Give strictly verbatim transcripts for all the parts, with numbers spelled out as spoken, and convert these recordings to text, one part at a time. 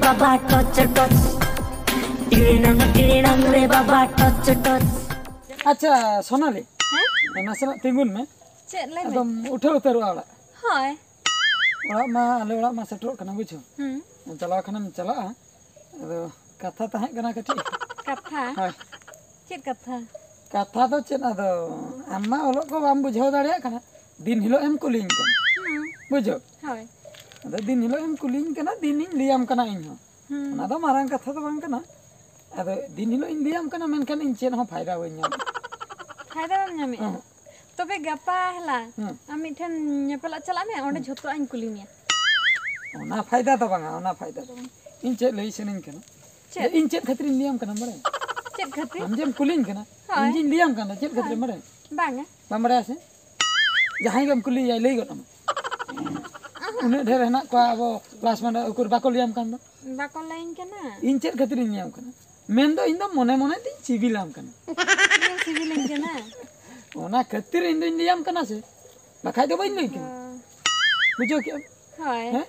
ᱵᱟᱵᱟ torch torch, ᱴᱤᱲᱤᱲᱟᱝ ᱴᱤᱲᱤᱲᱟᱝ ᱨᱮ ᱵᱟᱵᱟ ᱴᱚᱪ ᱴᱚᱪ᱾ ᱟᱪᱪᱷᱟ ᱥᱳᱱᱟᱞᱤ, ᱦᱮᱸ? ᱱᱟᱥᱮᱱᱟᱜ ᱛᱤᱸᱜᱩᱱ ᱢᱮ᱾ ᱪᱮᱫ? ᱞᱟᱹᱭ ᱢᱮ᱾ ᱟᱫᱚᱢ ᱩᱴᱷᱟᱹᱣ ᱩᱛᱟᱹᱨᱚᱜᱼᱟ ᱚᱲᱟᱜ᱾ ᱦᱳᱭ᱾ ᱚᱲᱟᱜ ᱢᱟ, ᱟᱞᱮ ᱚᱲᱟᱜ ᱢᱟ ᱥᱮᱴᱮᱨᱚᱜ ᱠᱟᱱᱟ, ᱵᱩᱡᱷᱟᱹᱣ᱾ ᱦᱩᱸ᱾ ᱪᱟᱞᱟᱣ ᱠᱷᱟᱱᱮᱢ ᱪᱟᱞᱟᱜᱼᱟ᱾ ᱟᱫᱚ ᱠᱟᱛᱷᱟ ᱛᱟᱦᱮᱸ ᱠᱟᱱᱟ ᱠᱟᱹᱴᱤᱡ᱾ ᱠᱟᱛᱷᱟ? ᱦᱳᱭ᱾ ᱪᱮᱫ ᱠᱟᱛᱷᱟ? ᱠᱟᱛᱷᱟ ᱫᱚ ᱪᱮᱫ, ᱟᱫᱚ ᱟᱢ ᱢᱟ ᱚᱞᱚᱜ ᱠᱚ ᱵᱟᱢ ᱵᱩᱡᱷᱟᱹᱣ ᱫᱟᱲᱮᱭᱟᱜ ᱠᱟᱱᱟ, ᱫᱤᱱ ᱦᱤᱞᱳᱜ ᱮᱢ ᱠᱩᱞᱤᱧ ᱠᱟᱱᱟ᱾ ᱦᱩᱸ᱾ ᱵᱩᱡᱷᱟᱹᱣ? ᱦᱳᱭ᱾ ᱟᱫᱚ ᱫᱤᱱ ᱦᱤᱞᱳᱜ ᱮᱢ ᱠᱩᱞᱤᱧ ᱠᱟᱱᱟ, ᱫᱤᱱᱤᱧ ᱞᱟᱹᱭᱟᱢ ᱠᱟᱱᱟ ᱤᱧ ᱦᱚᱸ᱾ ᱦᱩᱸ᱾ ᱚᱱᱟ ᱫᱚ ᱢᱟᱨᱟᱝ ᱠᱟᱛᱷᱟ ᱫᱚ ᱵᱟᱝ ᱠᱟᱱᱟ᱾ ᱟᱫᱚ ᱫᱤᱱ ᱦᱤᱞᱳᱜ ᱤᱧ ᱞᱟᱹᱭᱟᱢ ᱠᱟᱱᱟ, ᱢᱮᱱᱠᱷᱟᱱ ᱤᱧ ᱪᱮᱫ ᱦᱚᱸ ᱯᱷᱟᱭᱫᱟ ᱵᱟᱹᱧ ᱧᱟᱢᱟ᱾ ᱯᱷᱟᱭᱫᱟ ᱵᱟᱢ ᱧᱟᱢᱮᱜᱼᱟ? ᱦᱮᱸ᱾ ᱛᱚᱵᱮ ᱜᱟᱯᱟ ᱦᱮᱞᱟ, ᱦᱮᱸ᱾ ᱟᱢ ᱢᱤᱫᱴᱷᱮᱱ ᱧᱮᱯᱮᱞᱚᱜ ᱪᱟᱞᱟᱜ ᱢᱮ, ᱚᱸᱰᱮ ᱦᱮᱸ᱾ ᱡᱷᱚᱛᱚᱣᱟᱜ ᱤᱧ ᱠᱩᱞᱤ ᱢᱮᱭᱟ᱾ ᱚᱱᱟ ᱯᱷᱟᱭᱫᱟ ᱫᱚ ᱵᱟᱝᱟ, ᱚᱱᱟ ᱯᱷᱟᱭᱫᱟ ᱫᱚ ᱵᱟᱝᱟ᱾ ᱤᱧ ᱪᱮᱫ ᱞᱟᱹᱭ ᱥᱟᱱᱟᱧ ᱠᱟᱱᱟ? ᱪᱮᱫ? ᱡᱮ ᱤᱧ ᱪᱮᱫ ᱠᱷᱟᱹᱛᱤᱨᱤᱧ ᱞᱟᱹᱭᱟᱢ ᱠᱟᱱᱟ ᱵᱟᱲᱟᱭ? ᱪᱮᱫ ᱠᱷᱟᱹᱛᱤᱨ? ᱟᱢ ᱡᱮᱢ ᱠᱩᱞᱤᱧ ᱠᱟᱱᱟ, ᱦᱳᱭ᱾ ᱤᱧ ᱡᱮᱧ ᱞᱟᱹᱭᱟᱢ ᱠᱟᱱ ᱫᱚ, ᱪᱮᱫ ᱠᱷᱟᱹᱛᱤᱨᱮᱢ ᱦᱳᱭ᱾ ᱵᱟᱲᱟᱭᱟ? ᱵᱟᱝᱟ᱾ ᱵᱟᱢ ᱵᱟᱲᱟᱭᱟ ᱥᱮ? ᱡᱟᱦᱟᱸᱭ ᱜᱮᱢ ᱠᱩᱞᱤᱭᱮᱭᱟ, ᱞᱟᱹᱭ ᱜᱚᱫ ᱟᱢᱟ᱾ ᱩᱱᱟᱹᱜ ᱰᱷᱮᱨ ᱦᱮᱱᱟᱜ ᱠᱚᱣᱟ ᱟᱵᱚ ᱠᱞᱟᱥᱢᱮᱴ, ᱩᱠᱩᱨ ᱵᱟᱠᱚ ᱞᱟᱹᱭᱟᱢ ᱠᱟᱱ ᱫᱚ? ᱵᱟᱠᱚ ᱞᱟᱹᱭᱟᱹᱧ ᱠᱟᱱᱟ᱾ ᱤᱧ ᱪᱮᱫ ᱠᱷᱟᱹᱛᱤᱨᱤᱧ ᱞᱟᱹᱭᱟᱢ ᱠᱟᱱᱟ? ᱢᱮᱱᱫᱚ ᱤᱧ ᱫᱚ ᱢᱚᱱᱮ ᱢᱚᱱᱮ ᱛᱤᱧ ᱥᱤᱵᱤᱞᱟᱢ ᱠᱟᱱᱟ᱾ ᱤᱧᱮᱢ ᱥᱤᱵᱤᱞᱤᱧ ᱠᱟᱱᱟ? ᱚᱱᱟ ᱠᱷᱟᱹᱛᱤᱨ ᱤᱧ ᱫᱚᱧ ᱞᱟᱹᱭᱟᱢ ᱠᱟᱱᱟ ᱥᱮ, ᱵᱟᱠᱷᱟᱡ ᱫᱚ ᱵᱟᱹᱧ ᱞᱟᱹᱭ ᱠᱮᱭᱟ᱾ ᱚ᱾ ᱵᱩᱡᱷᱟᱹᱣ ᱠᱮᱜᱼᱟᱢ? ᱦᱳᱭ᱾ ᱦᱮᱸ?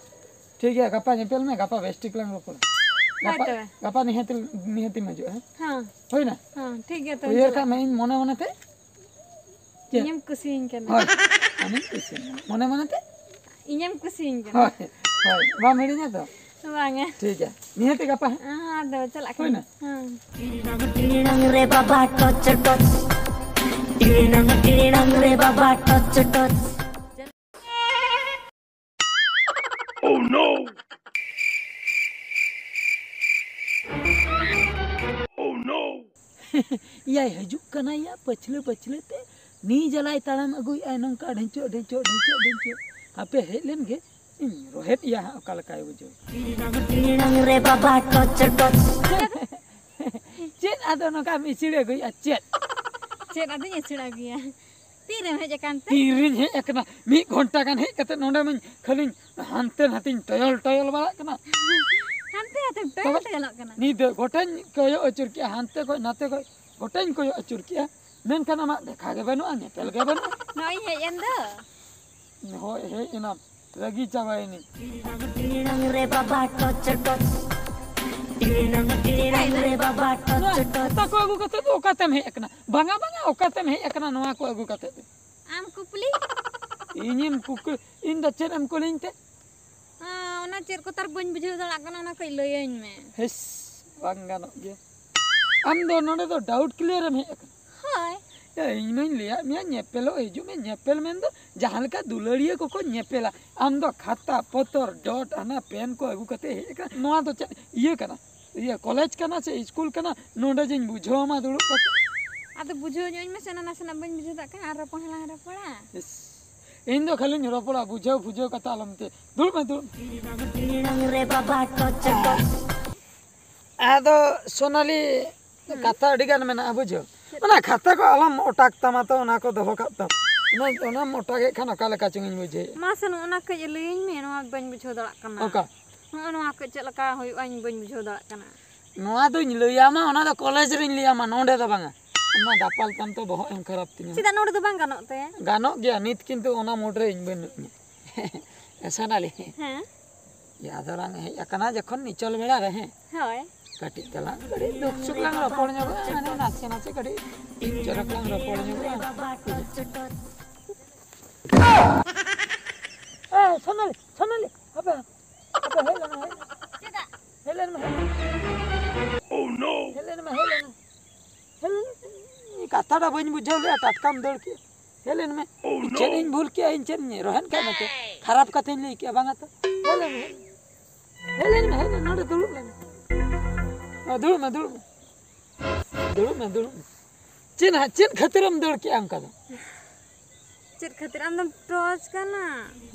ᱴᱷᱤᱠ ᱜᱮᱭᱟ, ᱜᱟᱯᱟ ᱧᱮᱯᱮᱞ ᱢᱮ, ᱜᱟᱯᱟ ᱵᱮᱥ ᱴᱷᱤᱠ ᱞᱟᱝ ᱨᱚᱯᱚᱲᱟ᱾ ᱦᱳᱭ ᱜᱟᱯᱟ, ᱛᱚᱵᱮ᱾ ᱜᱟᱯᱟ ᱱᱤᱦᱟᱹᱛ, ᱱᱤᱦᱟᱹᱛᱤᱢ ᱦᱤᱡᱩᱜᱼᱟ, ᱦᱮᱸ? ᱦᱮᱸ᱾ ᱦᱩᱭᱱᱟ? ᱦᱮᱸ, ᱴᱷᱤᱠ ᱜᱮᱭᱟ ᱛᱚᱵᱮ, ᱩᱭᱦᱟᱹᱨ ᱪᱟᱞᱟᱜ ᱠᱟᱜ ᱢᱮ, ᱤᱧ ᱢᱚᱱᱮ ᱢᱚᱱᱮ ᱛᱮ ᱪᱮᱫ? ᱤᱧᱮᱢ ᱠᱩᱥᱤᱭᱟᱹᱧ ᱠᱟᱱᱟ᱾ ᱦᱳᱭ, ᱟᱢᱤᱧ ᱠᱩᱥᱤᱭᱟᱢᱟ᱾ ᱢᱚᱱᱮ ᱢᱚᱱᱮ ᱛᱮ? ᱤᱧᱮᱢ ᱠᱩᱥᱤᱭᱟᱹᱧ ᱠᱟᱱᱟ᱾ ᱦᱳᱭ, ᱦᱳᱭ, ᱵᱟᱢ ᱦᱤᱲᱤᱧᱟ ᱛᱚ? ᱵᱟᱝᱟ᱾ ᱴᱷᱤᱠ ᱜᱮᱭᱟ, ᱱᱤᱦᱟᱹᱛ ᱜᱮ ᱜᱟᱯᱟ ᱦᱟᱸᱜ᱾ ᱦᱮᱸ, ᱟᱫᱚ ᱪᱟᱞᱟᱜ ᱠᱟᱱᱟ᱾ ᱦᱩᱭᱱᱟ? ᱦᱮᱸ᱾ ᱴᱤᱲᱤᱲᱟᱝ ᱴᱤᱲᱤᱲᱟᱝ ᱨᱮ ᱵᱟᱵᱟ ᱴᱚᱪ ᱴᱚᱪ, ᱴᱤᱲᱤᱲᱟᱝ ᱴᱤᱲᱤᱲᱟᱝ ᱨᱮ ᱵᱟᱵᱟ torch torch. Oh no! Oh no! ᱮᱭᱟᱭ ᱦᱤᱡᱩᱜ ᱠᱟᱱᱟᱭᱟ ᱯᱟᱹᱪᱷᱞᱟᱹ ᱯᱟᱹᱪᱷᱞᱟᱹ ᱛᱮ, ᱱᱤ ᱡᱟᱞᱟᱭ ᱛᱟᱲᱟᱢ ᱟᱹᱜᱩᱭᱮᱫᱼᱟᱭ ᱱᱚᱝᱠᱟ ᱰᱷᱮᱧᱪᱚᱜ ᱰᱷᱮᱧᱪᱚᱜ ᱰᱷᱮᱧᱪᱚᱜ ᱰᱷᱮᱧᱪᱚᱜ᱾ ᱦᱟᱯᱮ ᱦᱮᱡ ᱞᱮᱱ ᱜᱮ, ᱤᱧ ᱨᱚᱦᱮᱫ ᱮᱭᱟ ᱦᱟᱸᱜ ᱚᱠᱟ ᱞᱮᱠᱟᱭ ᱵᱩᱡᱷᱟᱹᱣ᱾ ᱴᱤᱲᱤᱲᱟᱝ ᱴᱤᱲᱤᱲᱟᱝ ᱨᱮ ᱵᱟᱵᱟ ᱴᱚᱪ ᱴᱚᱪ᱾ ᱪᱮᱫ ᱟᱫᱚ ᱱᱚᱝᱠᱟᱢ ᱤᱥᱤᱲ ᱟᱹᱜᱩᱭᱮᱫᱼᱟ ᱪᱮᱫ? ᱪᱮᱫ ᱟᱫᱚᱧ ᱤᱥᱤᱲ ᱟᱹᱜᱩᱭᱟ? ᱛᱤᱨᱮᱢ ᱦᱮᱡ ᱟᱠᱟᱱ ᱛᱮ? ᱛᱤᱨᱤᱧ ᱦᱮᱡ ᱟᱠᱟᱱᱟ? ᱢᱤᱫ ᱜᱷᱚᱱᱴᱟ ᱜᱟᱱ ᱦᱮᱡ ᱠᱟᱛᱮ ᱱᱚᱰᱮ ᱢᱟᱧ ᱠᱷᱟᱹᱞᱤᱧ ᱦᱟᱱᱛᱮ ᱱᱟᱛᱮᱧ ᱴᱚᱭᱚᱞ ᱴᱚᱭᱚᱞ ᱵᱟᱲᱟᱜ ᱠᱟᱱᱟ᱾ ᱦᱟᱱᱛᱮ ᱱᱟᱛᱮᱢ ᱴᱚᱭᱚᱞ ᱛᱚᱵᱮ ᱴᱚᱭᱚᱞᱚᱜ ᱠᱟᱱᱟ? ᱧᱤᱫᱟᱹ ᱜᱚᱴᱟᱧ ᱠᱚᱭᱚᱜ ᱟᱹᱪᱩᱨ ᱠᱮᱜᱼᱟ, ᱦᱟᱱᱛᱮ ᱠᱷᱚᱡ ᱱᱟᱛᱮ ᱠᱷᱚᱡ ᱜᱚᱴᱟᱧ ᱠᱚᱭᱚᱜ ᱟᱹᱪᱩᱨ ᱠᱮᱜᱼᱟ, ᱢᱮᱱᱠᱷᱟᱱ ᱟᱢᱟᱜ ᱫᱮᱠᱷᱟ ᱜᱮ ᱵᱟᱹᱱᱩᱜᱼᱟ, ᱧᱮᱯᱮᱞ ᱜᱮ ᱵᱟᱹᱱᱩᱜᱼᱟ᱾ ᱱᱚᱜᱼᱚᱭ ᱤᱧ ᱦᱮᱡ ᱮᱱ ᱫᱚ᱾ ᱦᱳᱭ, ᱦᱮᱡ ᱮᱱᱟᱢ, ᱨᱟᱹᱜᱤ ᱪᱟᱵᱟᱭᱮᱱᱟᱹᱧ᱾ ᱴᱤᱲᱤᱲᱟᱝ ᱴᱤᱲᱤᱲᱟᱝ ᱨᱮ ᱵᱟᱵᱟ ᱴᱚᱪ ᱴᱚᱪ᱾ ᱱᱚᱣᱟ ᱦᱟᱛᱟ ᱠᱚ ᱟᱹᱜᱩ ᱠᱟᱛᱮ ᱫᱚ ᱚᱠᱟᱛᱮᱢ ᱦᱮᱡ ᱟᱠᱟᱱᱟ? ᱵᱟᱝᱟ, ᱵᱟᱝᱟ, ᱚᱠᱟᱛᱮᱢ ᱦᱮᱡ ᱟᱠᱟᱱᱟ ᱱᱚᱣᱟ ᱠᱚ ᱟᱹᱜᱩ ᱠᱟᱛᱮ ᱫᱚ? ᱟᱢ ᱠᱩᱯᱞᱤ? ᱤᱧᱮᱢ ᱠᱩᱠᱞᱤ? ᱤᱧ ᱫᱚ ᱪᱮᱫ ᱮᱢ ᱠᱩᱞᱤᱧ ᱛᱮ? ᱟᱸ, ᱚᱱᱟ ᱪᱮᱫ ᱠᱚ ᱛᱟᱨ ᱵᱟᱹᱧ ᱵᱩᱡᱷᱟᱹᱣ ᱫᱟᱲᱮᱭᱟᱜ ᱠᱟᱱᱟ, ᱚᱱᱟ ᱠᱟᱹᱡ ᱞᱟᱹᱭᱟᱹᱧ ᱢᱮ᱾ ᱦᱮᱥ, ᱵᱟᱝ ᱜᱟᱱᱚᱜ ᱜᱮᱭᱟ᱾ ᱟᱢ ᱫᱚ ᱱᱚᱰᱮ ᱫᱚ ᱰᱟᱣᱩᱴ ᱠᱞᱤᱭᱟᱨ ᱮᱢ ᱦᱮᱡ ᱟᱠᱟᱱᱟ? ᱦᱳᱭ᱾ ᱮ, ᱤᱧ ᱢᱟᱧ ᱞᱟᱹᱭᱟᱫ ᱢᱮᱭᱟ ᱧᱮᱯᱮᱞᱚᱜ ᱦᱤᱡᱩᱜ ᱢᱮ, ᱧᱮᱯᱮᱞ ᱢᱮᱱ ᱫᱚ ᱡᱟᱦᱟᱸ ᱞᱮᱠᱟ ᱫᱩᱞᱟᱹᱲᱤᱭᱟᱹ ᱠᱚᱠᱚ ᱧᱮᱯᱮᱞᱟ᱾ ᱟᱢ ᱫᱚ ᱠᱷᱟᱛᱟ, ᱯᱚᱛᱚᱨ, ᱰᱚᱴ, ᱦᱟᱱᱟ ᱯᱮᱱ ᱠᱚ ᱟᱹᱜᱩ ᱠᱟᱛᱮ ᱦᱮᱡ ᱟᱠᱟᱱᱟ᱾ ᱱᱚᱣᱟ ᱫᱚ ᱪᱮᱫ ᱤᱭᱟᱹ ᱠᱟᱱᱟ? ᱤᱭᱟᱹ ᱠᱚᱞᱮᱡᱽ ᱠᱟᱱᱟ ᱥᱮ ᱤᱥᱠᱩᱞ ᱠᱟᱱᱟ? ᱱᱚᱰᱮ ᱡᱮᱧ ᱵᱩᱡᱷᱟᱹᱣ ᱟᱢᱟ ᱫᱩᱲᱩᱵ ᱠᱟᱛᱮ᱾ ᱟᱫᱚ ᱵᱩᱡᱷᱟᱹᱣ ᱧᱚᱜ ᱤᱧ ᱢᱮᱥᱮ, ᱚᱱᱟ ᱱᱟᱥᱮᱱᱟᱜ ᱵᱟᱹᱧ ᱵᱩᱡᱷᱟᱹᱣ ᱫᱟᱲᱮᱭᱟᱜ ᱠᱟᱱᱟ, ᱟᱨ ᱨᱚᱯᱚᱲ ᱦᱚᱸᱞᱟᱝ ᱨᱚᱯᱚᱲᱟ᱾ ᱤᱥ, ᱤᱧ ᱫᱚ ᱠᱷᱟᱹᱞᱤᱧ ᱨᱚᱯᱚᱲᱟ, ᱵᱩᱡᱷᱟᱹᱣ ᱵᱩᱡᱷᱟᱹᱣ ᱠᱟᱛᱷᱟ ᱟᱞᱚᱢ ᱛᱮ᱾ ᱫᱩᱲᱩᱵ ᱢᱮ, ᱫᱩᱲᱩᱵ ᱢᱮ᱾ ᱟᱫᱚ ᱥᱳᱱᱟᱞᱤ, ᱠᱟᱛᱷᱟ ᱟᱹᱰᱤ ᱜᱟᱱ ᱢᱮᱱᱟᱜᱼᱟ, ᱵᱩᱡᱷᱟᱹᱣ᱾ ᱚᱱᱟ ᱠᱷᱟᱛᱟ ᱠᱚ ᱟᱞᱚᱢ ᱚᱴᱟᱠ ᱛᱟᱢᱟ ᱛᱚ, ᱚᱱᱟ ᱠᱚ ᱫᱚᱦᱚ ᱠᱟᱜ ᱛᱟᱢ᱾ ᱚᱱᱟ, ᱚᱱᱟᱢ ᱚᱴᱟᱜᱮᱫ ᱠᱷᱟᱱ ᱚᱠᱟ ᱞᱮᱠᱟ ᱪᱚᱝ ᱤᱧ ᱵᱩᱡᱷᱟᱹᱣᱮᱫᱼᱟ᱾ ᱢᱟ ᱥᱮ, ᱱᱚᱜᱼᱚ ᱱᱟ ᱠᱟᱹᱡ ᱞᱟᱹᱭᱟᱹᱧ ᱢᱮ, ᱱᱚᱣᱟ ᱵᱟᱹᱧ ᱵᱩᱡᱷᱟᱹᱣ ᱫᱟᱲᱮᱭᱟᱜ ᱠᱟᱱᱟ᱾ ᱚᱠᱟ? ᱱᱚᱜᱼᱚ ᱱᱚᱣᱟ ᱠᱟᱹᱡ ᱪᱮᱫ ᱞᱮᱠᱟ ᱦᱩᱭᱩᱜᱼᱟ, ᱤᱧ ᱵᱟᱹᱧ ᱵᱩᱡᱷᱟᱹᱣ ᱫᱟᱲᱮᱭᱟᱜ ᱠᱟᱱᱟ᱾ ᱱᱚᱣᱟ ᱫᱚᱧ ᱞᱟᱹᱭᱟᱢᱟ, ᱚᱱᱟ ᱫᱚ ᱠᱚᱞᱮᱡᱽ ᱨᱤᱧ ᱞᱟᱹᱭᱟᱢᱟ, ᱱᱚᱰᱮ ᱫᱚ ᱵᱟᱝᱟ᱾ ᱚᱱᱟ ᱫᱟᱯᱟᱞ ᱛᱟᱢ ᱛᱚ ᱵᱚᱦᱚᱜ ᱮᱢ ᱠᱷᱟᱨᱟᱯ ᱛᱤᱧᱟᱹ᱾ ᱪᱮᱫᱟᱜ ᱱᱚᱰᱮ ᱫᱚ ᱵᱟᱝ ᱜᱟᱱᱚᱜ ᱛᱮ? ᱜᱟᱱᱚᱜ ᱜᱮᱭᱟ, ᱱᱤᱛ ᱠᱤᱱᱛᱩ ᱚᱱᱟ ᱢᱩᱰ ᱨᱮ ᱤᱧ ᱵᱟᱹᱱᱩᱜ ᱤᱧᱟ᱾ ᱮ ᱥᱳᱱᱟᱞᱤ᱾ ᱦᱮᱸ᱾ ᱭᱟ, ᱟᱫᱚ ᱞᱟᱝ ᱦᱮᱡ ᱟᱠᱟᱱᱟ ᱡᱚᱠᱷᱚᱱ ᱱᱤᱪᱚᱞ ᱵᱮᱲᱟ ᱨᱮ, ᱦᱮᱸ᱾ ᱦᱳᱭ᱾ ᱠᱟᱹᱴᱤᱡ ᱛᱟᱞᱟᱝ ᱠᱟᱹᱴᱤᱡ ᱫᱩᱠ ᱥᱩᱠ ᱞᱟᱝ ᱨᱚᱯᱚᱲ ᱧᱚᱜᱚᱜᱼᱟ, ᱢᱟᱱᱮ ᱱᱟᱥᱮ ᱱᱟᱥᱮ ᱠᱟᱹᱴᱤᱡ ᱪᱚᱨᱚᱠ ᱞᱟᱝ ᱨᱚᱯᱚᱲ ᱧᱚᱜᱚᱜᱼᱟ᱾ ᱮ, ᱥᱳᱱᱟᱞᱤ, ᱥᱳᱱᱟᱞᱤ, ᱦᱟᱯᱮ, ᱦᱟᱯᱮ, ᱦᱮᱡ ᱞᱮᱱ ᱢᱮ, ᱦᱮᱡ ᱞᱮᱱ ᱢᱮ᱾ ᱪᱮᱫᱟᱜ? ᱦᱮᱡ ᱞᱮᱱ ᱢᱮ, ᱦᱮᱡ ᱞᱮᱱ ᱢᱮ᱾ ᱦᱮᱡ ᱞᱮᱱ ᱢᱮ, ᱦᱮᱡ ᱞᱮᱱ ᱢᱮ᱾ ᱦᱮᱡ ᱞᱮᱱ ᱢᱮ᱾ ᱠᱟᱛᱷᱟᱴᱟ ᱵᱟᱹᱧ ᱵᱩᱡᱷᱟᱹᱣ ᱞᱮᱜᱼᱟ, ᱴᱟᱴᱠᱟᱢ ᱫᱟᱹᱲ ᱠᱮᱜᱼᱟ᱾ ᱦᱮᱡ ᱞᱮᱱ ᱢᱮ᱾ ᱪᱮᱫ ᱤᱧ ᱵᱷᱩᱞ ᱠᱮᱜᱼᱟ? ᱤᱧ ᱪᱮᱫ ᱤᱧ ᱨᱚᱦᱮᱫ ᱠᱟᱜ ᱢᱮᱛᱮ? ᱠᱷᱟᱨᱟᱯ ᱠᱟᱛᱷᱟᱧ ᱞᱟᱹᱭ ᱠᱮᱜᱼᱟ, ᱵᱟᱝᱟ ᱛᱚ? ᱦᱮᱡ ᱞᱮᱱ ᱢᱮ, ᱦᱮᱡ ᱞᱮᱱ ᱢᱮ, ᱦᱮᱡ ᱞᱮᱱ ᱢᱮ, ᱱᱚᱰᱮ ᱫᱩᱲᱩᱵ ᱞᱮᱱ ᱢᱮ᱾ ᱦᱮᱸ, ᱫᱩᱲᱩᱵ ᱢᱮ, ᱫᱩᱲᱩᱵ ᱢᱮ᱾ ᱫᱩᱲᱩᱵ ᱢᱮ, ᱫᱩᱲᱩᱵ ᱢᱮ᱾ ᱪᱮᱫ ᱦᱟᱸᱜ, ᱪᱮᱫ ᱠᱷᱟᱹᱛᱤᱨᱮᱢ ᱫᱟᱹᱲ ᱠᱮᱜᱼᱟ ᱚᱱᱠᱟ ᱫᱚ? ᱪᱮᱫ ᱠᱷᱟᱹᱛᱤᱨ? ᱟᱢ ᱫᱚᱢ ᱴᱚᱪ ᱠᱟᱱᱟ᱾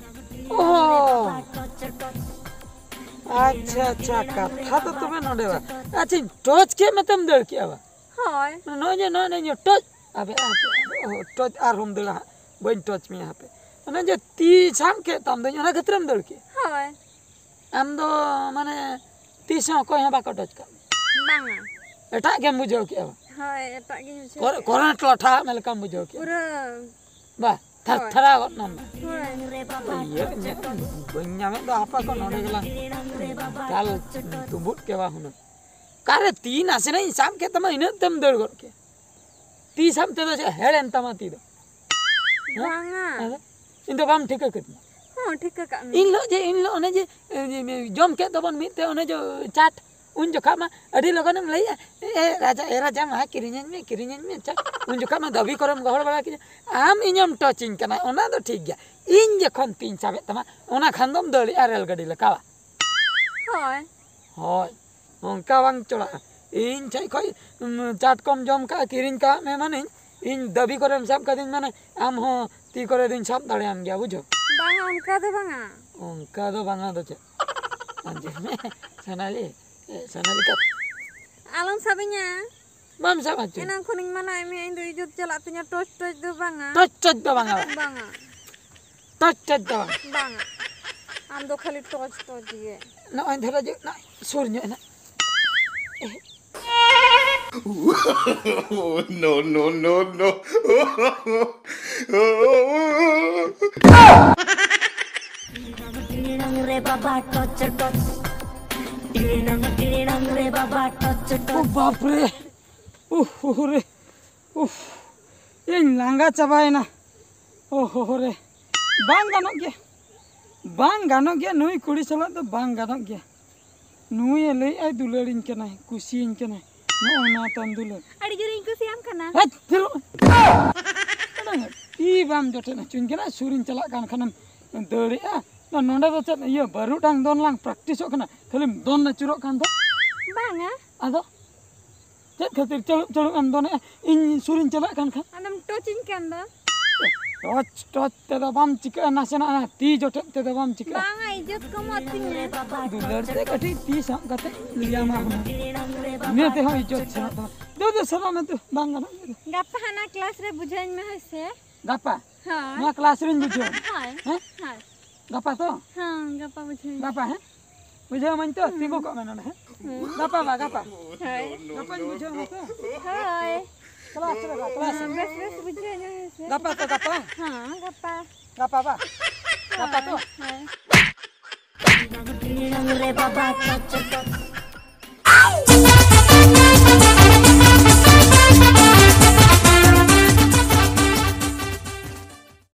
ᱚ᱾ ᱟᱪᱪᱷᱟ, ᱟᱪᱪᱷᱟ, ᱠᱟᱛᱷᱟ ᱫᱚ ᱛᱚᱵᱮ ᱱᱚᱰᱮ ᱵᱟ᱾ ᱟᱪᱪᱷᱟᱧ ᱴᱚᱪ ᱠᱮᱫ ᱢᱮᱛᱮᱢ ᱫᱟᱹᱲ ᱠᱮᱜᱼᱟ ᱵᱟ? ᱦᱳᱭ᱾ ᱱᱚᱜᱼᱚᱭ ᱡᱮ, ᱱᱚᱜᱼᱚᱭ ᱡᱮ ᱴᱚᱪ, ᱟᱵᱮ, ᱟᱵᱮ, ᱚ, ᱴᱚᱪ ᱟᱨᱦᱚᱸᱢ ᱫᱟᱹᱲᱟ ᱦᱟᱸᱜ᱾ ᱵᱟᱹᱧ ᱴᱚᱪ ᱢᱮᱭᱟ ᱦᱟᱯᱮ᱾ ᱚᱱᱮ ᱡᱮ ᱛᱤ ᱪᱷᱟᱢ ᱠᱮᱫ ᱛᱟᱢ ᱫᱚᱧ, ᱚᱱᱟ ᱠᱷᱟᱹᱛᱤᱨᱮᱢ ᱫᱟᱹᱲ ᱠᱮᱜᱼᱟ? ᱦᱳᱭ᱾ ᱟᱢ ᱫᱚ ᱢᱟᱱᱮ ᱛᱤᱥ ᱦᱚᱸ ᱚᱠᱚᱭ ᱦᱚᱸ ᱵᱟᱠᱚ ᱴᱚᱪ ᱠᱟᱜ ᱢᱮᱭᱟ? ᱵᱟᱝᱟ᱾ ᱮᱴᱟᱜ ᱜᱮᱢ ᱵᱩᱡᱷᱟᱹᱣ ᱠᱮᱜᱼᱟ ᱵᱟ? ᱦᱳᱭ, ᱮᱴᱟᱜ ᱜᱤᱧ ᱵᱩᱡᱷᱟᱹᱣ ᱠᱚᱨ-, ᱠᱮᱜᱼᱟ᱾ ᱠᱚᱨᱮᱱᱴ ᱞᱟᱴᱷᱟ ᱟᱫ ᱢᱮ ᱞᱮᱠᱟᱢ ᱵᱩᱡᱷᱟᱹᱣ ᱠᱮᱜᱼᱟ᱾ ᱯᱩᱨᱟᱹ᱾ ᱵᱟ? ᱛᱷᱟᱨ ᱦᱳᱭ᱾ ᱛᱷᱟᱨᱟᱣ ᱜᱚᱫ ᱱᱟᱢ᱾ ᱦᱳᱭ᱾ ᱤᱭᱟᱹ ᱧᱮᱞ ᱵᱟᱹᱧ ᱧᱟᱢᱮᱫ ᱫᱚ ᱦᱟᱯᱟ ᱠᱚ ᱱᱚᱰᱮ ᱜᱮᱞᱟᱝ ᱫᱟᱞ ᱛᱩᱸᱵᱩᱫ ᱠᱮᱣᱟ ᱦᱩᱱᱟᱹᱝ᱾ ᱚᱠᱟᱨᱮ ᱛᱤ ᱱᱟᱥᱮᱱᱟᱜ ᱤᱧ ᱥᱟᱵ ᱠᱮᱫ ᱛᱟᱢᱟ, ᱤᱱᱟᱹᱜ ᱛᱮᱢ ᱫᱟᱹᱲ ᱜᱚᱫ ᱠᱮᱫ᱾ ᱛᱤ ᱥᱟᱵ ᱛᱮᱫᱚ ᱪᱮᱫ ᱦᱮᱲᱮᱱ ᱛᱟᱢᱟ ᱛᱤ ᱫᱚ? ᱦᱮᱸ? ᱵᱟᱝᱟ᱾ ᱟᱫᱚ ᱤᱧ ᱫᱚ ᱵᱟᱢ ᱴᱷᱤᱠᱟᱹ ᱠᱮᱫᱤᱧᱟ᱾ ᱦᱚᱸ, ᱴᱷᱤᱠᱟᱹ ᱠᱟᱜ ᱢᱮ᱾ ᱤᱧ ᱦᱤᱞᱳᱜ ᱡᱮ, ᱤᱧ ᱦᱤᱞᱳᱜ ᱚᱱᱮ ᱡᱮ, ᱮ, ᱡᱚᱢ ᱠᱮᱫ ᱫᱚᱵᱚᱱ ᱢᱤᱫ ᱛᱮ ᱚᱱᱮ ᱡᱮ ᱪᱟᱴ, ᱩᱱ ᱡᱚᱠᱷᱟᱜ ᱢᱟ ᱟᱹᱰᱤ ᱞᱚᱜᱚᱱᱮᱢ ᱞᱟᱹᱭᱮᱜᱼᱟ, "ᱮ, ᱮ, ᱨᱟᱡᱟ, ᱮ, ᱨᱟᱡᱟ, ᱢᱟ ᱠᱤᱨᱤᱧᱟᱹᱧ ᱢᱮ, ᱠᱤᱨᱤᱧᱟᱹᱧ ᱢᱮ, ᱪᱟᱴ᱾" ᱩᱱ ᱡᱚᱠᱷᱟᱜ ᱢᱟ ᱫᱟᱹᱵᱤ ᱠᱚᱨᱮᱢ ᱜᱚᱦᱚᱲ ᱵᱟᱲᱟ ᱠᱤᱧᱟ᱾ ᱟᱢ ᱤᱧᱮᱢ ᱴᱚᱪᱤᱧ ᱠᱟᱱᱟ, ᱚᱱᱟ ᱫᱚ ᱴᱷᱤᱠ ᱜᱮᱭᱟ᱾ ᱤᱧ ᱡᱚᱠᱷᱚᱱ ᱛᱤᱧ ᱥᱟᱵᱮᱫ ᱛᱟᱢᱟ, ᱚᱱᱟ ᱠᱷᱟᱱ ᱫᱚᱢ ᱫᱟᱹᱲᱮᱜᱼᱟ ᱨᱮᱞ ᱜᱟᱹᱰᱤ ᱞᱮᱠᱟ᱾ ᱦᱳᱭ᱾ ᱦᱳᱭ, ᱚᱱᱠᱟ ᱵᱟᱝ ᱪᱚᱲᱟᱜᱼᱟ᱾ ᱤᱧ ᱴᱷᱮᱡ ᱠᱷᱚᱡ, ᱩᱢ, ᱪᱟᱴ ᱠᱚᱢ ᱡᱚᱢ ᱠᱟᱜᱼᱟ, ᱠᱤᱨᱤᱧ ᱠᱟᱜ ᱢᱮ ᱢᱟᱱᱮᱧ, ᱤᱧ ᱫᱟᱹᱵᱤ ᱠᱚᱨᱮᱢ ᱥᱟᱵ ᱠᱟᱹᱫᱤᱧ ᱢᱟᱱᱮ, ᱟᱢ ᱦᱚᱸ ᱛᱤ ᱠᱚᱨᱮ ᱫᱚᱧ ᱥᱟᱵ ᱫᱟᱲᱮᱭᱟᱢ ᱜᱮᱭᱟ, ᱵᱩᱡᱷᱟᱹᱣ? ᱵᱟᱝᱟ, ᱚᱱᱠᱟ ᱫᱚ ᱵᱟᱝᱟ᱾ ᱚᱱᱠᱟ ᱫᱚ ᱵᱟᱝᱟ ᱫᱚ ᱪᱮᱫ? ᱟᱸᱡᱚᱢ ᱢᱮ, ᱥᱳᱱᱟᱞᱤ, ᱮ, ᱥᱳᱱᱟᱞᱤᱠᱟ᱾ ᱟᱞᱚᱢ ᱥᱟᱵᱤᱧᱟ᱾ ᱵᱟᱢ ᱥᱟᱵ ᱦᱚᱪᱚ᱾ ᱮᱱᱟᱝ ᱠᱷᱚᱱᱤᱧ ᱢᱟᱱᱟᱭᱮᱫ ᱢᱮᱭᱟ, ᱤᱧ ᱫᱚ ᱤᱡᱽᱡᱚᱛ ᱪᱟᱞᱟᱜ ᱛᱤᱧᱟ, ᱴᱚᱪ ᱴᱚᱪ ᱫᱚ ᱵᱟᱝᱟ᱾ ᱴᱚᱪ ᱴᱚᱪ ᱫᱚ ᱵᱟᱝᱟ᱾ ᱵᱟᱝᱟ᱾ ᱴᱚᱪ ᱴᱚᱪ ᱫᱚ ᱵᱟᱝ᱾ ᱵᱟᱝᱟ᱾ ᱟᱢ ᱫᱚ ᱠᱷᱟᱹᱞᱤ ᱴᱚᱪ ᱴᱚᱪ ᱜᱮ᱾ ᱱᱚᱜᱼᱚᱭ ᱫᱷᱚᱨᱚ ᱡᱮ, ᱱᱚᱜᱼᱚᱭ ᱥᱩᱨ ᱧᱚᱜ ᱮᱱᱟ᱾ No, no, no, no. ᱴᱤᱲᱤᱲᱟᱝ ᱨᱮ ᱵᱟᱵᱟ ᱴᱚᱪ ᱴᱚᱪ᱾ ᱴᱤᱲᱤᱲᱟᱝ, ᱴᱤᱲᱤᱲᱟᱝ ᱨᱮ ᱵᱟᱵᱟ ᱴᱚᱪ ᱴᱚᱪ᱾ ᱳ ᱵᱟᱯ ᱨᱮ᱾ ᱩᱦ, ᱩᱦ ᱨᱮ᱾ ᱩᱦ᱾ ᱤᱧ ᱞᱟᱸᱜᱟ ᱪᱟᱵᱟᱭᱮᱱᱟ᱾ ᱳ ᱦᱳ ᱦᱳ ᱨᱮ᱾ ᱵᱟᱝ ᱜᱟᱱᱚᱜ ᱜᱮᱭᱟ᱾ ᱵᱟᱝ ᱜᱟᱱᱚᱜ ᱜᱮᱭᱟ, ᱱᱩᱭ ᱠᱩᱲᱤ ᱥᱟᱞᱟᱜ ᱫᱚ ᱵᱟᱝ ᱜᱟᱱᱚᱜ ᱜᱮᱭᱟ᱾ ᱱᱩᱭᱮ ᱞᱟᱹᱭᱮᱫᱼᱟᱭ ᱫᱩᱞᱟᱹᱲᱤᱧ ᱠᱟᱱᱟᱭ, ᱠᱩᱥᱤᱭᱟᱹᱧ ᱠᱟᱱᱟᱭ᱾ ᱱᱚᱜᱼᱚ ᱱᱟ ᱛᱟᱢ ᱫᱩᱞᱟᱹᱲ᱾ ᱟᱹᱰᱤ ᱡᱳᱨᱤᱧ ᱠᱩᱥᱤᱭᱟᱢ ᱠᱟᱱᱟ᱾ ᱦᱮᱡ, ᱛᱤᱨᱩ᱾ ᱛᱤ ᱵᱟᱢ ᱡᱚᱴᱮᱫ ᱦᱚᱪᱚᱧ ᱠᱟᱱᱟ, ᱥᱩᱨᱤᱧ ᱪᱟᱞᱟᱜ ᱠᱟᱱ ᱠᱷᱟᱱᱮᱢ ᱫᱟᱹᱲᱮᱜᱼᱟ᱾ ᱱᱚᱰᱮ ᱫᱚ ᱪᱮᱫ ᱤᱭᱟᱹ ᱵᱟᱹᱨᱩᱰᱟᱝ ᱫᱚᱱ ᱞᱟᱝ ᱯᱨᱮᱠᱴᱤᱥᱚᱜ ᱠᱟᱱᱟ, ᱠᱷᱟᱹᱞᱤᱢ ᱫᱚᱱ ᱟᱹᱪᱩᱨᱚᱜ ᱠᱟᱱ ᱫᱚ? ᱵᱟᱝᱟ᱾ ᱟᱫᱚ? ᱪᱮᱫ ᱠᱷᱟᱹᱛᱤᱨ ᱪᱟᱹᱲᱩᱵ ᱪᱟᱹᱲᱩᱵ ᱮᱢ ᱫᱚᱱᱮᱜᱼᱟ? ᱤᱧ ᱥᱩᱨᱤᱧ ᱪᱟᱞᱟᱜ ᱠᱟᱱ ᱠᱷᱟᱱ? ᱟᱫᱚᱢ ᱴᱚᱪᱤᱧ ᱠᱟᱱ ᱫᱚ᱾ ᱴᱚᱪ, ᱴᱚᱪ ᱛᱮᱫᱚ ᱵᱟᱢ ᱪᱤᱠᱟᱹᱜᱼᱟ, ᱱᱟᱥᱮᱱᱟᱜ ᱚᱱᱟ ᱛᱤ ᱡᱚᱴᱮᱫ ᱛᱮᱫᱚ ᱵᱟᱢ ᱪᱤᱠᱟᱹᱜᱼᱟ᱾ ᱵᱟᱝᱟ, ᱤᱡᱽᱡᱚᱛ ᱠᱚᱢᱚᱜ ᱛᱤᱧᱟᱹ᱾ ᱫᱩᱞᱟᱹᱲ ᱛᱮ ᱠᱟᱹᱴᱤᱡ ᱛᱤ ᱥᱟᱵ ᱠᱟᱛᱮ ᱞᱟᱹᱭᱟᱢᱟ ᱦᱩᱱᱟᱹᱝ᱾ ᱤᱱᱟᱹ ᱛᱮᱦᱚᱸ ᱤᱡᱽᱡᱚᱛ ᱥᱮᱱᱚᱜ ᱛᱟᱢᱟ᱾ ᱫᱩ, ᱫᱩ, ᱥᱮᱱᱚᱜ ᱢᱮ ᱛᱩ, ᱵᱟᱝ ᱜᱟᱱᱚᱜ ᱜᱮ᱾ ᱜᱟᱯᱟ ᱦᱟᱱᱟ ᱠᱞᱟᱥ ᱨᱮ ᱵᱩᱡᱷᱟᱹᱣᱟᱹᱧ ᱢᱮ, ᱦᱳᱭ ᱥᱮ? ᱜᱟᱯᱟ? ᱦᱳᱭ᱾ ᱱᱚᱣᱟ ᱠᱞᱟᱥ ᱨᱤᱧ ᱵᱩᱡᱷᱟᱹᱣ᱾ ᱦᱳᱭ, ᱦᱮᱸ? ᱦᱳᱭ᱾ ᱜᱟᱯᱟ ᱛᱚ? ᱦᱮᱸ, ᱜᱟᱯᱟ ᱵᱩᱡᱷᱟᱹᱣᱟᱹᱧ ᱢᱮ᱾ ᱜᱟᱯᱟ, ᱦᱮᱸ? ᱵᱩᱡᱷᱟᱹᱣ ᱢᱟᱹᱧ ᱛᱚ, ᱦᱩᱸ᱾ ᱛᱤᱸᱜᱩ ᱠᱚᱜ ᱢᱮ ᱱᱚᱰᱮ, ᱦᱮᱸ? ᱦᱩᱸ᱾ ᱜᱟᱯᱟ ᱵᱟ, ᱜᱟᱯᱟ᱾ ᱦᱳᱭ᱾ ᱜᱟᱯᱟᱧ ᱵᱩᱡᱷᱟᱹᱣ ᱢᱟ ᱛᱚ᱾ ᱦᱳᱭ᱾ ᱠᱞᱟᱥ ᱨᱮ ᱵᱟ, ᱠᱞᱟᱥ ᱨᱮ᱾ ᱵᱮᱥ ᱵᱮᱥ ᱵᱩᱡᱷᱟᱹᱣ ᱧᱚᱜ ᱦᱮᱸ ᱥᱮ᱾ ᱜᱟᱯᱟ ᱛᱚ ᱜᱟᱯᱟ? ᱦᱮᱸ, ᱜᱟᱯᱟ᱾ ᱜᱟᱯᱟ ᱵᱟ? ᱜᱟᱯᱟ ᱛᱚ? ᱦᱮᱸ᱾ ᱨᱮ ᱵᱟᱵᱟ ᱠᱚᱪᱚ ᱠᱚᱪᱚ